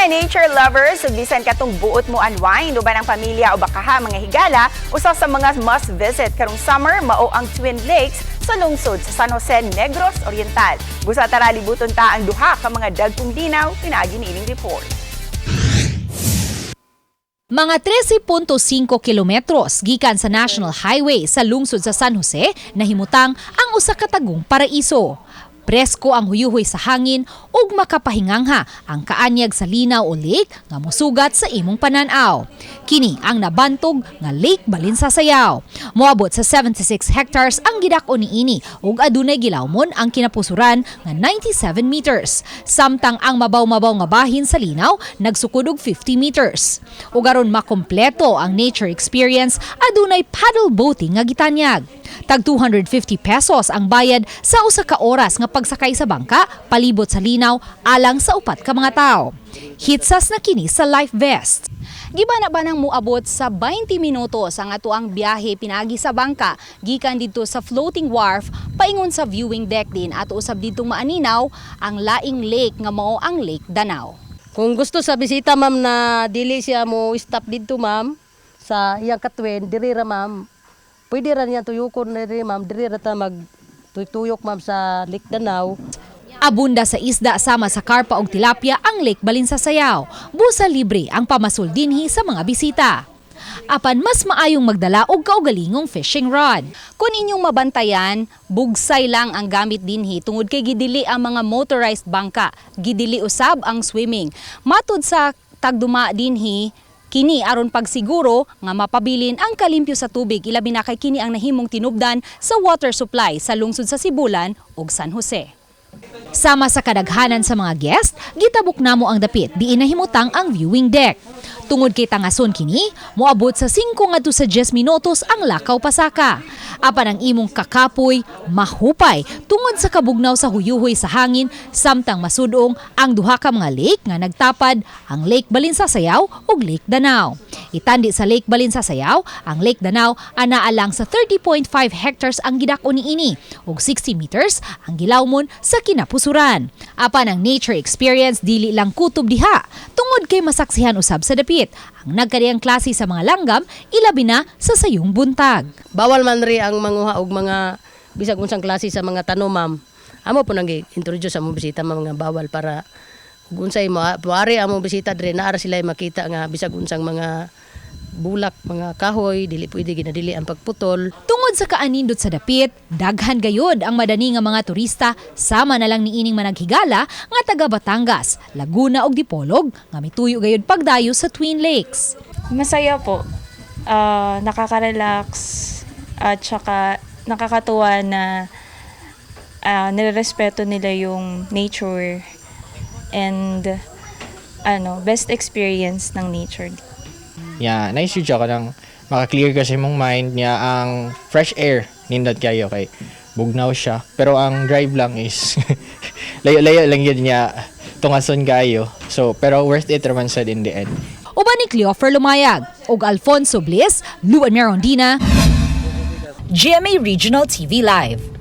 Mga nature lovers, ug bisan katong buot mo unwind uban ang pamilya o bakaha mga higala, usa sa mga must visit karong summer mao ang Twin Lakes sa lungsod sa San Jose, Negros Oriental. Busa tara, libuton ta ang duha ka mga dagkong linaw pinaagi niining report. Mga 13.5 kilometros gikan sa National Highway sa lungsod sa San Jose, nahimutang ang usa ka tagong paraiso. Presko ang huyuhoy sa hangin ug makapahingangha ang kaanyag sa linaw o lake nga mosugat sa imong pananaw. Kini ang nabantog nga Lake Balinsasayaw. Moabot sa 76 hectares ang gidak-o niini ug adunay gilawmon ang kinapusuran nga 97 meters. Samtang ang mabaw-mabaw nga bahin sa linaw nagsukod og 50 meters. Ug aron makompleto ang nature experience, adunay paddle boating nga gitanyag. Tag 250 pesos ang bayad sa usa ka oras nga pagsakay sa bangka palibot sa linaw alang sa upat ka mga tawo. Hitsas na kini sa life vest. Gibana ba nang muabot sa 20 minutos ang atoang biyahe pinaagi sa bangka gikan didto sa floating wharf paingon sa viewing deck din ato usab didtong maaninaw ang laing lake nga mao ang Lake Danao. Kung gusto sa bisita, ma'am, na dili siya mo stop didto, ma'am, sa iyang katwin, diri ra, ma'am. Pwede ra niya tuyokon diri, ma'am, diri ra ta mag tuyok, ma'am, sa Lake Danao. Abunda sa isda sama sa karpa og tilapia ang Lake Balinsasayaw. Busa libre ang pamasul dinhi sa mga bisita. Apan mas maayong magdala og kaugalingong fishing rod. Kung inyong mabantayan, bugsay lang ang gamit dinhi tungod kay gidili ang mga motorized bangka, gidili usab ang swimming. Matud sa tagduma dinhi, kini aron pagsiguro nga mapabilin ang kalimpyo sa tubig, ilabi na kay kini ang nahimong tinubdan sa water supply sa lungsod sa Sibulan ug San Jose. Sama sa kadaghanan sa mga guest, gitabok namo ang dapit diin nahimutang ang viewing deck. Tungod kay tangason kini, moabot sa 5 ngadto sa 10 minutos ang lakaw pasaka. Apan ang imong kakapoy, mahupay tungod sa kabugnaw sa huyuhoy sa hangin samtang masudong ang duha ka mga lake nga nagtapad, ang Lake Balinsasayaw ug Lake Danao. Itandi sa Lake Balinsasayaw, ang Lake Danao anaa lang sa 30.5 hectares ang gidak-o niini ug 60 meters ang gilawmon sa kinapusuran. Apan ang nature experience dili lang kutob diha tungod kay masaksihan usab sa dapit ang nagkadiyang klase sa mga langgam, ilabi na sa sayong buntag. Bawal man ri ang manguha og mga bisag unsang klase sa mga tanom, ma'am. Amo po nang introduce sa among bisita, ma'am, nga bawal para ug unsay mo moari among bisita diri, naa ra sila makita nga bisag unsang mga bulak, mga kahoy, dili pwede, ginadili ang pagputol. Tungod sa kaanindot sa dapit, daghan gayod ang madani nga mga turista, sama na lang niining managhigala nga taga Batangas, Laguna ug Dipolog nga mituyo gayod pagdayo sa Twin Lakes. Masaya po. Nakaka-relax at saka nakakatuwa na nirerespeto nila yung nature and ano, best experience ng nature. Yeah, nice yun siya kanang maka-clear kasi mong mind niya, ang fresh air, nindot kayo kay bugnaw siya. Pero ang drive lang is layo-layo lang yun niya, tungason kayo. So, pero worth it raman sad in the end. Uban ni Cleofer Lumayag ug Alfonso Bliss, Luan Merondina, GMA Regional TV Live.